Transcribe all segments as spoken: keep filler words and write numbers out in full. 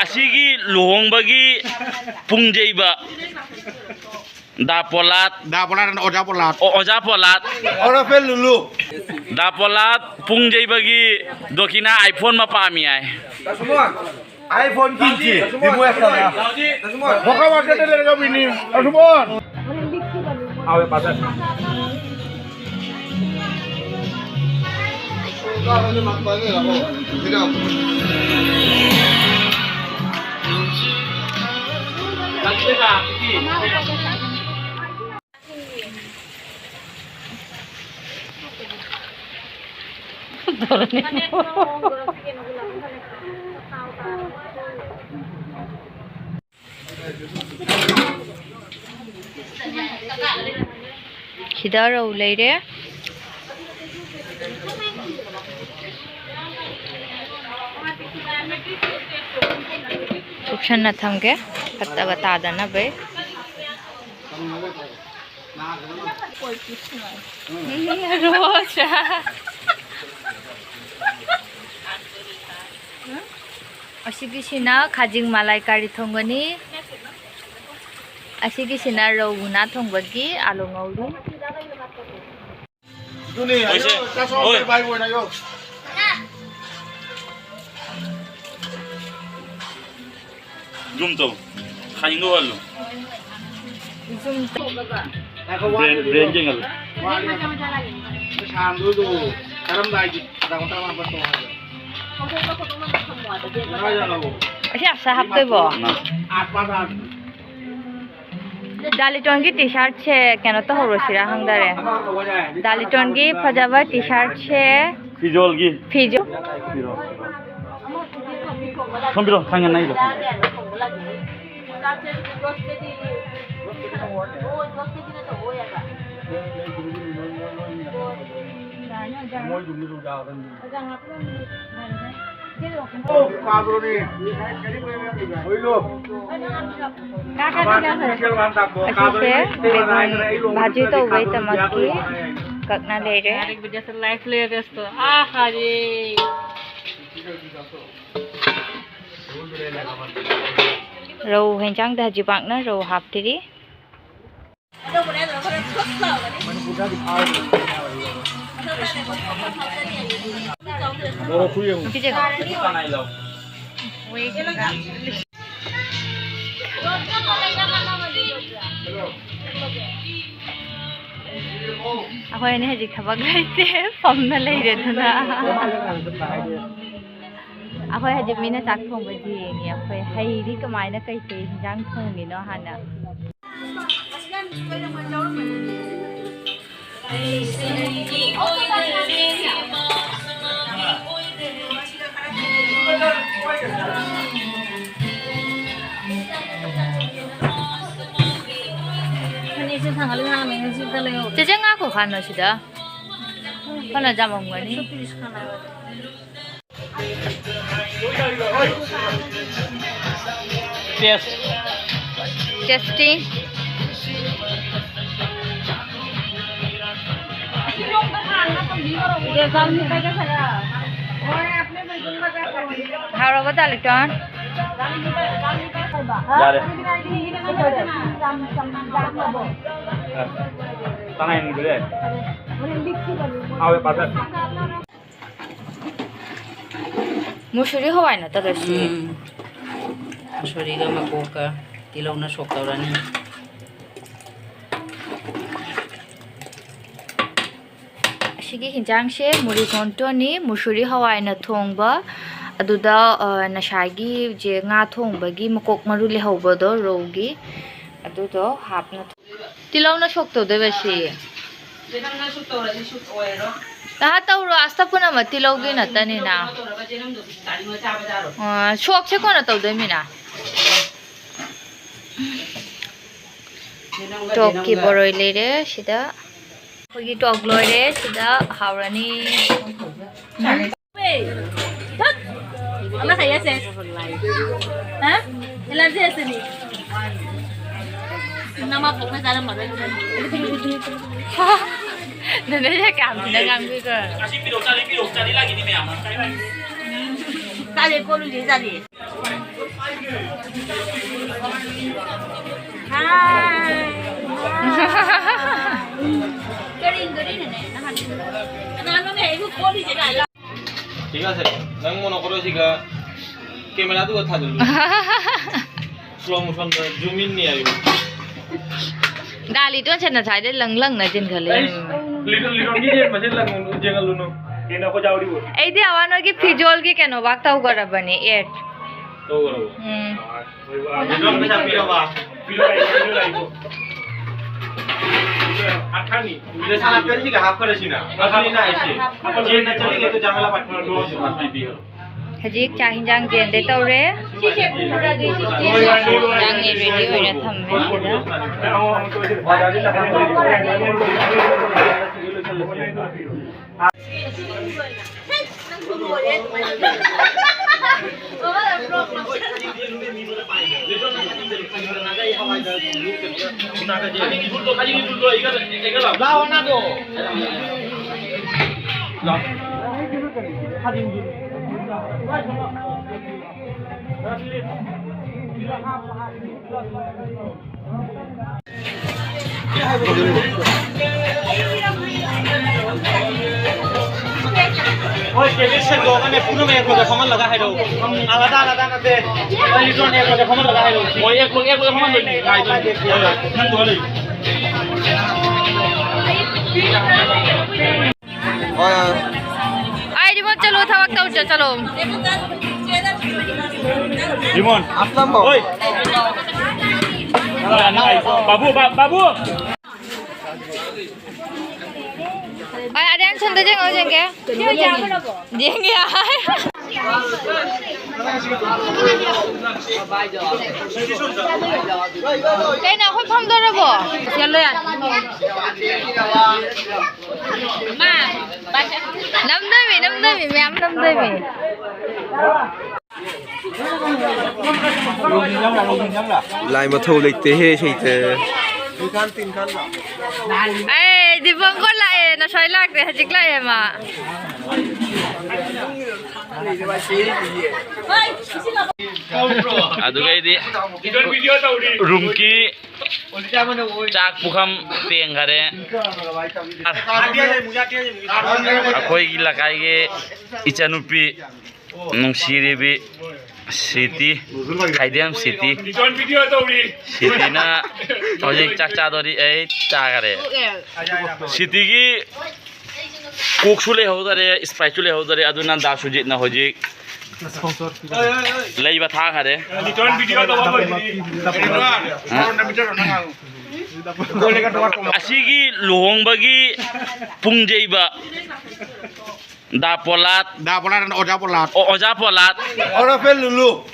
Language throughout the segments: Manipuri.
ꯑꯁꯤꯒꯤ ꯂꯨꯍꯣꯡꯕꯒꯤ ꯄꯨꯡꯖꯩꯕ ꯗꯥ ꯄꯣꯂꯥꯠ, ꯗꯥ ꯄꯣꯂꯥꯠ, ꯑꯣꯖꯥ ꯄꯣꯂꯥꯠ꯫ ꯑꯣ, ꯑꯣꯖꯥ ꯄꯣꯂꯥꯠ꯫ ꯑꯣꯔꯐꯦꯜ ꯂꯨꯂꯨ꯫ ꯗꯥ ꯄꯣꯂꯥꯠ ꯄꯨꯡꯖꯩꯕꯒꯤ ꯗꯣꯈꯤꯅꯥ iPhone ꯑꯃ ꯄꯥꯝꯃꯤ ꯍꯥꯏ꯫ ꯗꯥ ꯁꯨꯃꯣꯟ, iPhone ꯀꯤꯟꯁꯤ, ꯚꯤꯚꯣ ꯑꯦꯐ ꯇꯧꯔ꯫ ꯗꯥ ꯁꯨꯃꯣꯟ꯫ ꯃꯈꯥ ꯋꯥꯡꯈꯠꯇ ꯂꯩꯔꯒ ꯋꯤꯅꯤ꯫ ꯗꯥ ꯁꯨꯃꯣꯟ꯫ ꯑꯥꯎ, ꯄꯥꯖ꯫ ꯁꯤꯗ ꯔꯧ ꯂꯩꯔꯦ꯫ ꯀꯨꯞꯁꯟꯅ ꯊꯝꯒꯦ, ꯐꯠꯇꯕ ꯇꯥꯗꯅꯕꯩ꯫ ꯔꯣꯁ꯫ ꯑꯁꯤꯒꯤꯁꯤꯅ ꯈꯥꯖꯤꯡ ꯃꯂꯥꯏ ꯀꯥꯔꯤ ꯊꯣꯡꯒꯅꯤ꯫ ꯑꯁꯤꯒꯤꯁꯤꯅ ꯔꯧ ꯎꯅꯥ ꯊꯣꯡꯕꯒꯤ ꯑꯥꯂꯨ ꯉꯧꯔꯤ꯫ ꯑꯗꯨꯅꯦ, ꯍꯣꯏꯁꯦ꯫ ꯑꯌꯣ, ꯆꯥꯛ ꯆꯥꯎ, ꯍꯣꯏ꯫ ꯕꯥꯏ, ꯕꯥꯏ ꯑꯣꯏꯅ ꯑꯌꯣ꯫ ꯖꯨꯝ ꯇꯧ꯫ ꯈꯥꯏꯅꯤꯡꯗꯣ ꯍꯜꯂꯨ꯫ ꯖꯨꯝ ꯇꯧ꯫ ꯉꯥꯏꯈꯣ, ꯕ꯭ꯔꯦꯟ, ꯋꯥꯠꯂꯤ꯫ ꯕ꯭ꯔꯦꯟ ꯌꯦꯡꯍꯜꯂꯨ꯫ ꯋꯥꯠꯂꯤ꯫ ꯁꯥꯡꯗꯣꯏꯗꯣ ꯀꯔꯝꯗꯥꯏꯒꯤ ꯇꯥꯡ ꯇꯔꯥꯃꯥꯄꯟ ꯇꯧ ꯍꯥꯏꯕ? ꯀꯗꯥꯏꯗ ꯂꯧ? ꯑꯁꯤ ꯑꯞꯁꯥ ꯍꯥꯞꯇꯣꯏꯕꯣ? ꯑꯥ꯫ ꯑꯥꯠ ꯄꯥ ꯇꯥ꯫ ꯗꯥꯂꯤꯇꯣꯟꯒꯤ ꯇꯤ ꯁꯥꯔꯠꯁꯦ ꯀꯩꯅꯣ ꯇꯧꯍꯧꯔꯁꯤꯔꯥ ꯍꯪꯗꯔꯦ꯫ ꯗꯥꯂꯤꯇꯣꯟꯒꯤ ꯐꯖꯕ ꯇꯤ ꯁꯥꯔꯠꯁꯦ꯫ ꯐꯤꯖꯣꯜꯒꯤ꯫ ꯐꯤꯖꯣ-, ꯄꯤꯔꯣ, ꯄꯤꯔꯣ꯫ ꯁꯣꯝ ꯄꯤꯔꯣ, ꯊꯥꯡꯒꯠꯅ ꯑꯩꯗꯣ꯫ ꯑꯁꯤꯁꯦ ꯕꯦꯒꯨꯟ ꯚꯥꯖꯤ ꯇꯧꯕꯩꯗꯃꯛꯀꯤ ꯀꯛꯅ ꯂꯩꯔꯦ꯫ Life ꯂꯩꯔꯦ ꯑꯁꯇꯣ꯫ ꯑꯥ, ꯍꯥꯔꯦ꯫ ꯔꯧ ꯍꯦꯟꯖꯥꯡꯗ ꯍꯧꯖꯤꯛ ꯄꯥꯛꯅ ꯔꯧ ꯍꯥꯞꯇ꯭ꯔꯤ꯫ ꯁꯤꯁꯦ ꯑꯩꯈꯣꯏ ꯑꯅꯤ ꯍꯧꯖꯤꯛ ꯊꯕꯛ ꯂꯩꯇꯦ, ꯐꯝꯅ ꯂꯩꯔꯦ ꯑꯗꯨꯅ꯫ ꯑꯩꯈꯣꯏ ꯍꯧꯖꯤꯛ ꯃꯤꯅ ꯆꯥꯛ ꯊꯣꯡꯕꯁꯤ ꯌꯦꯡꯉꯤ꯫ ꯑꯩꯈꯣꯏ ꯍꯩꯗꯤ ꯀꯃꯥꯏꯅ ꯀꯩꯀꯩ ꯍꯤꯟꯖꯥꯡ ꯊꯣꯡꯉꯤꯅꯣ ꯍꯥꯟꯅ꯫ ꯆꯦꯆꯦ, ꯉꯥꯏꯈꯣ ꯈꯥꯟꯅꯣ ꯁꯤꯗ꯫ ꯐꯅ ꯌꯥꯝꯃꯝꯒꯅꯤ꯫ Taste. Tasty. ꯍꯥꯎꯔꯕ ꯗꯥ ꯂꯤꯇꯣꯟ? ꯌꯥꯔꯦ꯫ ꯑ, ꯇꯉꯥꯏ ꯅꯨꯃꯤꯠꯇꯨꯗꯤ꯫ ꯍꯥꯎꯋꯦ, ꯄꯥꯖ꯫ ꯃꯨꯁꯨꯔꯤ ꯍꯋꯥꯏ ꯅꯠꯇꯕ꯭ꯔꯥ ꯁꯤ? ꯎꯝ꯫ ꯃꯨꯁꯨꯔꯤꯒ ꯃꯀꯣꯛꯀ ꯇꯤꯜꯍꯧꯅ ꯁꯣꯛ ꯇꯧꯔꯅꯤ꯫ ꯑꯁꯤꯒꯤ ꯍꯤꯟꯖꯥꯡꯁꯦ ꯃꯨꯔꯤ ꯀꯣꯟꯇꯣꯅꯤ, ꯃꯨꯁꯨꯔꯤ ꯍꯋꯥꯏꯅ ꯊꯣꯡꯕ꯫ ꯑꯗꯨꯗ, ꯑ, ꯉꯁꯥꯏꯒꯤ ꯖꯦ ꯉꯥ ꯊꯣꯡꯕꯒꯤ ꯃꯀꯣꯛ ꯃꯔꯨ ꯂꯩꯍꯧꯕꯗꯣ, ꯔꯧꯒꯤ, ꯑꯗꯨꯗꯣ ꯍꯥꯞꯅ ꯊꯣꯡ-, ꯇꯤꯜꯍꯧꯅ ꯁꯣꯛ ꯇꯧꯗꯣꯏꯕ ꯁꯤ꯫ ꯆꯦꯅꯪꯅ ꯁꯨꯛ ꯇꯧꯔꯗꯤ ꯁꯨꯛ ꯑꯣꯏꯔꯔꯣꯏ꯫ ꯑꯍ, ꯇꯧꯔꯣ, ꯑꯁꯇ ꯄꯨꯝꯅꯃꯛ ꯇꯤꯜꯍꯧꯒꯤ ꯅꯠꯇꯅꯤꯅ꯫ ꯇꯧꯔꯒ ꯆꯦꯅꯪꯗꯣ ꯆꯥꯅꯤꯡꯉ ꯆꯥꯕ ꯖꯥꯔꯣ꯫ ꯑ, ꯁꯣꯛꯁꯦ ꯀꯣꯟꯅ ꯇꯧꯗꯣꯏꯃꯤꯅ꯫ ꯆꯦꯅꯪꯒ, ꯇꯣꯛꯀꯤ ꯆꯦꯅꯪꯒ꯫ ꯕꯣꯔꯣꯏ ꯂꯩꯔꯦ ꯁꯤꯗ꯫ ꯑꯩꯈꯣꯏꯒꯤ ꯇꯣꯛ ꯂꯣꯏꯔꯦ, ꯁꯤꯗ ꯍꯥꯎꯔꯅꯤ꯫ ꯆꯥꯒꯦ꯫ ꯑꯃ ꯈꯥꯏꯌꯥꯁꯦ꯫ ꯍꯥ? ꯑꯦꯂꯔꯖꯤ ꯑꯁꯤꯅꯤ꯫ ꯅꯃꯥ ꯄꯣꯛꯅ ꯆꯥꯔꯝꯃꯔꯣꯏ ꯑꯗꯨꯅꯅꯤ꯫ ꯅꯅꯦꯁꯦ ꯀꯌꯥꯝ ꯊꯤꯅ ꯉꯥꯡꯕꯤꯈ꯭ꯔꯣ꯫ ꯉꯁꯤ ꯄꯤꯔꯣꯛ ꯆꯥꯔꯤ, ꯄꯤꯔꯣꯛ ꯆꯥꯔꯤ ꯂꯥꯛꯏꯅꯤ ꯃꯌꯥꯝ꯫ ꯆꯥꯔꯦ ꯀꯣꯜꯂꯨꯁꯦ ꯆꯥꯔꯤ꯫ ꯀꯔꯤꯅꯣꯅꯦ ꯅꯍꯥꯟ ꯀꯅꯥꯅꯣꯅꯦ ꯑꯩꯕꯨ ꯀꯣꯜꯂꯤꯁꯦ ꯀꯥꯏꯅ? ꯁꯤꯒꯁꯦ, ꯅꯪ ꯃꯣꯅꯣꯀꯣꯔꯣ ꯁꯤꯒ ꯀꯦꯃꯦꯔꯥꯗꯨꯒ ꯊꯥꯖꯤꯜꯂꯨ꯫ ꯁ꯭ꯂꯣ ꯃꯣꯁꯟꯗ ꯖꯨꯝ ꯏꯟꯅꯤ ꯍꯥꯏꯌꯨ꯫ ꯒꯥꯂꯤꯗꯣ ꯁꯦꯠꯅ ꯁ꯭ꯋꯥꯏꯗ ꯂꯪ ꯂꯪꯅ ꯆꯦꯟꯈꯠꯂꯦ꯫ ꯑꯩꯁ, ꯂꯤꯇꯣꯟ, ꯂꯤꯇꯣꯟꯒꯤ ꯌꯦꯟ ꯃꯁꯦꯟ ꯂꯪ ꯌꯦꯡꯍꯜꯂꯨꯅꯨ꯫ ꯀꯩꯅꯣ ꯑꯩꯈꯣꯏ ꯌꯥꯎꯔꯤꯕꯣ? ꯑꯩꯗꯤ ꯑꯋꯥ ꯅꯣꯏꯒꯤ ꯐꯤꯖꯣꯜꯒꯤ ꯀꯩꯅꯣ ꯋꯥꯛ ꯇꯧꯈ꯭ꯔꯕꯅꯦ, ꯑꯦꯠ꯫ ꯇꯧꯈ꯭ꯔꯕꯣ? ꯎꯝ꯫ ꯂꯤꯇꯣꯟ ꯄꯩꯁꯥ ꯄꯤꯔꯕ? ꯄꯤꯔꯣ ꯍꯥꯏꯌꯨ, ꯄꯤꯔꯣ ꯍꯥꯏꯌꯨ꯫ ꯑꯊꯥꯅꯤ꯫ ꯂꯦꯁꯟ ꯍꯥꯞꯀꯅꯤ ꯁꯤꯒ ꯍꯥꯞꯈ꯭ꯔꯁꯤꯅ꯫ ꯑꯗꯨꯅꯤꯅ ꯍꯥꯏꯁꯦ꯫ ꯆꯦꯟꯅ ꯆꯠꯂꯤꯉꯩꯗ ꯖꯥꯃꯦꯂꯥ ꯄꯥꯏ꯫ ꯍꯧꯖꯤꯛ ꯆꯥꯛ ꯍꯤꯟꯖꯥꯡ ꯆꯦꯟꯗꯩ ꯇꯧꯔꯦ꯫ ꯍꯤꯟꯖꯥꯡꯅꯤ ꯔꯦꯗꯤ ꯑꯣꯏꯅ ꯊꯝꯃꯦ ꯁꯤꯗ꯫ ꯍꯣꯏ, ꯇꯦꯕꯜ ꯁꯦꯡꯗꯣꯛꯑꯒꯅꯦ, ꯄꯨꯟꯅ ꯃꯌꯥꯝ ꯈꯔ ꯐꯝꯍꯜꯂꯒ ꯍꯥꯏꯔꯛꯑꯣ꯫ ꯑꯂꯥꯗꯥ ꯑꯂꯥꯗꯥ ꯅꯠꯇꯦ꯫ ꯍꯣꯏ, ꯂꯤꯇꯣꯟ ꯃꯌꯥꯝ ꯈꯔ ꯐꯝꯍꯜꯂꯒ ꯍꯥꯏꯔꯛꯑꯣ꯫ ꯍꯣꯏ, ꯑꯦꯛ ꯕ꯭ꯂꯣꯛ, ꯑꯦꯛ ꯕ꯭ꯂꯣꯛ ꯐꯝꯍꯟꯗꯣꯏꯅꯤ꯫ ꯉꯥꯏꯗꯣꯏꯅꯤ꯫ ꯅꯪ ꯊꯣꯛꯍꯜꯂꯣ꯫ ꯍꯣꯏ, ꯍꯣꯏ꯫ ꯑꯩ ꯔꯤꯃꯣꯠ ꯆꯠꯂꯣ, ꯊꯕꯛ ꯇꯧ ꯆꯠ-, ꯆꯠꯂꯣ꯫ ꯔꯤꯃꯣꯟ꯫ ꯑꯁꯂꯝ ꯕꯥꯕꯨ꯫ ꯍꯣꯏ꯫ ꯕꯥꯕꯨ, ꯕꯥ-, ꯕꯥꯕꯨ꯫ ꯍꯣꯏ, ꯑꯔꯤꯌꯥꯟ ꯁꯣꯝꯗ ꯌꯦꯡꯉꯣ, ꯌꯦꯡꯒꯦ꯫ ꯌꯦꯡꯒꯦ ꯍꯥꯏ꯫ ꯀꯩꯅꯣ, ꯑꯩꯈꯣꯏ ꯐꯝꯗꯧꯔꯕꯣ? ꯆꯦꯜꯂꯦ꯫ ꯃꯥ, ꯅꯝꯗꯣꯏꯃꯤ, ꯅꯝꯗꯣꯏꯃꯤ, ꯃꯌꯥꯝ ꯅꯝꯗꯣꯏꯃꯤ꯫ ꯂꯥꯏ ꯃꯊꯧ ꯂꯩꯇꯦꯍꯦ, ꯁꯩꯇꯦ꯫ ꯑꯦ, ꯗꯤꯄꯪꯀꯔ ꯂꯥꯛꯑꯦ꯫ ꯉꯁꯥꯏ ꯂꯥꯛꯇꯦ, ꯍꯧꯖꯤꯛ ꯂꯥꯛꯑꯦ ꯃꯥ꯫ ꯑꯗꯨꯒꯩꯗꯤ ꯔꯨꯝꯀꯤ ꯆꯥꯛ ꯄꯨꯈꯝ ꯇꯦꯡꯈꯔꯦ꯫ ꯑꯩꯈꯣꯏꯒꯤ ꯂꯩꯀꯥꯏꯒꯤ ꯏꯆꯟꯅꯨꯄꯤ ꯅꯨꯡꯁꯤꯔꯤꯕꯤ ꯁꯤꯇꯤ, ꯈꯥꯏꯗꯦꯝ ꯁꯤꯇꯤ꯫ ꯁꯤꯇꯤꯅ ꯍꯧꯖꯤꯛ ꯆꯥꯛ ꯆꯥꯗꯣꯔꯤ꯫ ꯑꯩ ꯆꯥꯈꯔꯦ꯫ ꯁꯤꯇꯤꯒꯤ ꯀꯣꯛꯁꯨ ꯂꯩꯍꯧꯗꯔꯦ, ꯏꯁꯄ꯭ꯔꯥꯏꯠꯁꯨ ꯂꯩꯍꯧꯗꯔꯦ, ꯑꯗꯨꯅ ꯗꯥ ꯁꯨꯖꯤꯠꯅ ꯍꯧꯖꯤꯛ ꯂꯩꯕ ꯊꯥꯈꯔꯦ꯫ ꯑꯁꯤꯒꯤ ꯂꯨꯍꯣꯡꯕꯒꯤ ꯄꯨꯡꯖꯩꯕ ꯗꯥ ꯄꯣꯂꯥꯠ꯫ ꯗꯥ ꯄꯣꯂꯥꯠ ꯑꯣꯖꯥ ꯄꯣꯂꯥꯠ꯫ ꯑꯣ, ꯑꯣꯖꯥ ꯄꯣꯂꯥꯠ꯫ ꯑꯣꯔꯐꯦꯜ ꯂꯨꯂꯨ꯫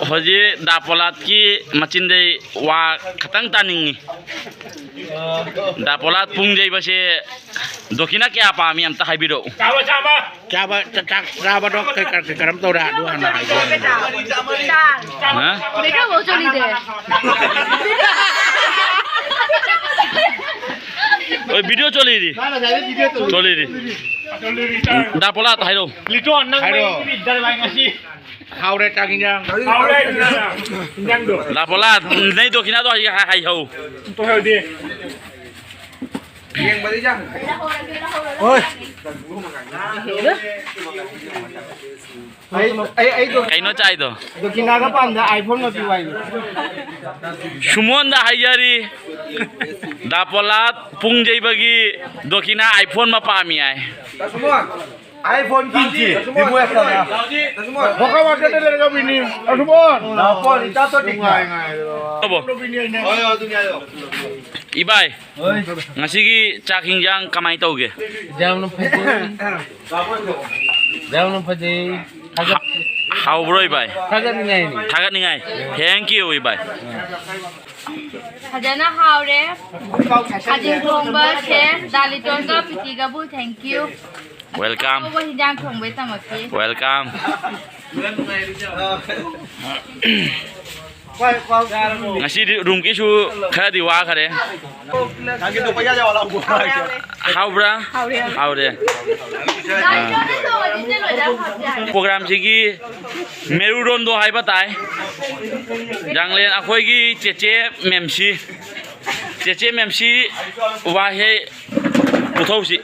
ꯍꯧꯖꯤꯛ ꯗꯥ ꯄꯣꯂꯥꯠꯀꯤ ꯃꯆꯤꯟꯗꯩ ꯋꯥ ꯈꯇꯪ ꯇꯥꯅꯤꯡꯉꯤ꯫ ꯗꯥ ꯄꯣꯂꯥꯠ ꯄꯨꯡ ꯌꯩꯕꯁꯦ ꯗꯣꯈꯤꯅꯥ ꯀꯌꯥ ꯄꯥꯝꯃꯤ ꯑꯝꯇ ꯍꯥꯏꯕꯤꯔꯛꯎ꯫ ꯆꯥꯕ, ꯆꯥꯛ ꯆꯥꯕꯗꯣ ꯀꯩ-, ꯀꯩ-, ꯀꯩ-, ꯀꯔꯝ ꯇꯧꯔꯦ? ꯑꯗꯨ ꯍꯥꯟꯅ ꯍꯥꯏꯕꯤꯌꯨ꯫ ꯍꯥ? ꯚꯤꯗꯤꯑꯣ ꯆꯣꯂꯤꯗꯦ꯫ ꯍꯣꯏ, ꯚꯤꯗꯤꯑꯣ ꯆꯣꯂꯤꯔꯤ꯫ ꯆꯣꯂꯤꯔꯤ꯫ ꯗꯥ ꯄꯣꯂꯥꯠ ꯍꯥꯏꯔꯣ꯫ ꯂꯤꯇꯣꯟ, ꯅꯪ ꯍꯥꯏꯔꯣ꯫ ꯃꯩ ꯗꯔꯕꯥꯏ ꯉꯁꯤ꯫ ꯍꯥꯎꯔꯦ ꯆꯥꯛ ꯏꯟꯖꯥꯡ꯫ ꯍꯥꯎꯔꯦ ꯏꯟꯖꯥꯡ꯫ ꯏꯟꯖꯥꯡꯗꯣ꯫ ꯂꯥ ꯄꯣꯂꯥ, ꯅꯩ ꯗꯣꯈꯤꯅꯥꯗꯣ ꯍꯥꯏ-, ꯍꯥꯏ-, ꯍꯥꯏꯍꯧ꯫ ꯑꯝꯇ ꯍꯥꯏꯍꯧꯗꯦ꯫ ꯌꯦꯡꯕꯗꯤ ꯏꯟꯖꯥꯡ꯫ ꯍꯣꯏ꯫ ꯑꯩ, ꯑꯩ, ꯑꯩ ꯗꯣ-, ꯀꯩꯅꯣ ꯆꯥꯏꯗꯣ? ꯗꯣꯈꯤꯅꯥꯒ ꯄꯥꯝꯗ iPhone ꯃꯄꯤ ꯋꯥꯏꯅꯤ꯫ ꯁꯨꯃꯣꯟꯗ ꯍꯥꯏꯖꯔꯤ, ꯗꯥ ꯄꯣꯂꯥꯠ ꯄꯨꯡ ꯌꯩꯕꯒꯤ ꯗꯣꯈꯤꯅꯥ iPhone ꯑꯃ ꯄꯥꯝꯃꯤ ꯍꯥꯏ꯫ ꯗꯥ ꯁꯨꯃꯣꯟ꯫ iPhone ꯀꯤꯟꯆꯤ, ꯗꯥ ꯁꯨꯃꯣꯟ꯫ ꯚꯤꯚꯣ ꯑꯦꯐ ꯀꯅꯥ? ꯗꯥ ꯁꯨꯃꯣꯟ꯫ ꯋꯥꯀꯥ ꯋꯥꯀꯥꯗ ꯂꯩꯔꯒ ꯋꯤꯅꯤ꯫ ꯗꯥ ꯁꯨꯃꯣꯟ꯫ ꯗꯥ ꯄꯣꯂꯥꯠ, ꯏꯆꯥ ꯇꯣ ꯇꯤꯛꯅ꯫ ꯅꯨꯡꯉꯥꯏ, ꯅꯨꯡꯉꯥꯏ꯫ ꯑꯕꯣ꯫ ꯍꯣꯏ, ꯍꯣꯏ, ꯑꯗꯨꯅꯤ ꯍꯥꯏꯌꯣ꯫ ꯏꯕꯥꯏ, ꯍꯣꯏ꯫ ꯉꯁꯤꯒꯤ ꯆꯥꯛ ꯍꯤꯟꯖꯥꯡ ꯀꯃꯥꯏ ꯇꯧꯒꯦ? ꯌꯥꯝꯅ ꯐꯖꯩ꯫ ꯌꯥꯝꯅ ꯐꯖꯩ꯫ ꯊꯥꯒꯠ-, ꯍꯥꯎꯕ꯭ꯔꯣ ꯏꯕꯥꯏ? ꯊꯥꯒꯠꯅꯤꯡꯉꯥꯏꯅꯤ꯫ ꯊꯥꯒꯠꯅꯤꯡꯉꯥꯏ꯫ Thank you ꯏꯕꯥꯏ꯫ ꯐꯖꯅ ꯍꯥꯎꯔꯦ꯫ ꯈꯥꯖꯤꯡ ꯊꯣꯡꯕ ꯁꯦ ꯗꯥ ꯂꯤꯇꯣꯟꯒ ꯄꯤꯇꯤꯒꯕꯨ thank you꯫ Welcome꯫ ꯑꯍꯥꯎꯕ ꯍꯤꯟꯖꯥꯡ ꯊꯣꯡꯕꯩ ꯇꯝꯃꯛꯈꯤ꯫ Welcome꯫ ꯉꯁꯤꯗꯤ ꯔꯨꯝꯀꯤꯁꯨ ꯈꯔꯗꯤ ꯋꯥꯈꯔꯦ꯫ ꯍꯥꯎꯕ꯭ꯔꯥ? ꯍꯥꯎꯔꯦ꯫ ꯄ꯭ꯔꯣꯒ꯭ꯔꯥꯝꯁꯤꯒꯤ ꯃꯦꯔꯨꯗꯣꯟꯗꯣ ꯍꯥꯏꯕ ꯇꯥꯏ꯫ ꯌꯥꯡꯂꯦꯟ ꯑꯩꯈꯣꯏꯒꯤ ꯆꯦꯆꯦ ꯃꯦꯝꯁꯤ꯫ ꯆꯦꯆꯦ ꯃꯦꯝꯁꯤ ꯋꯥꯍꯩ ꯄꯨꯊꯧꯁꯤ꯫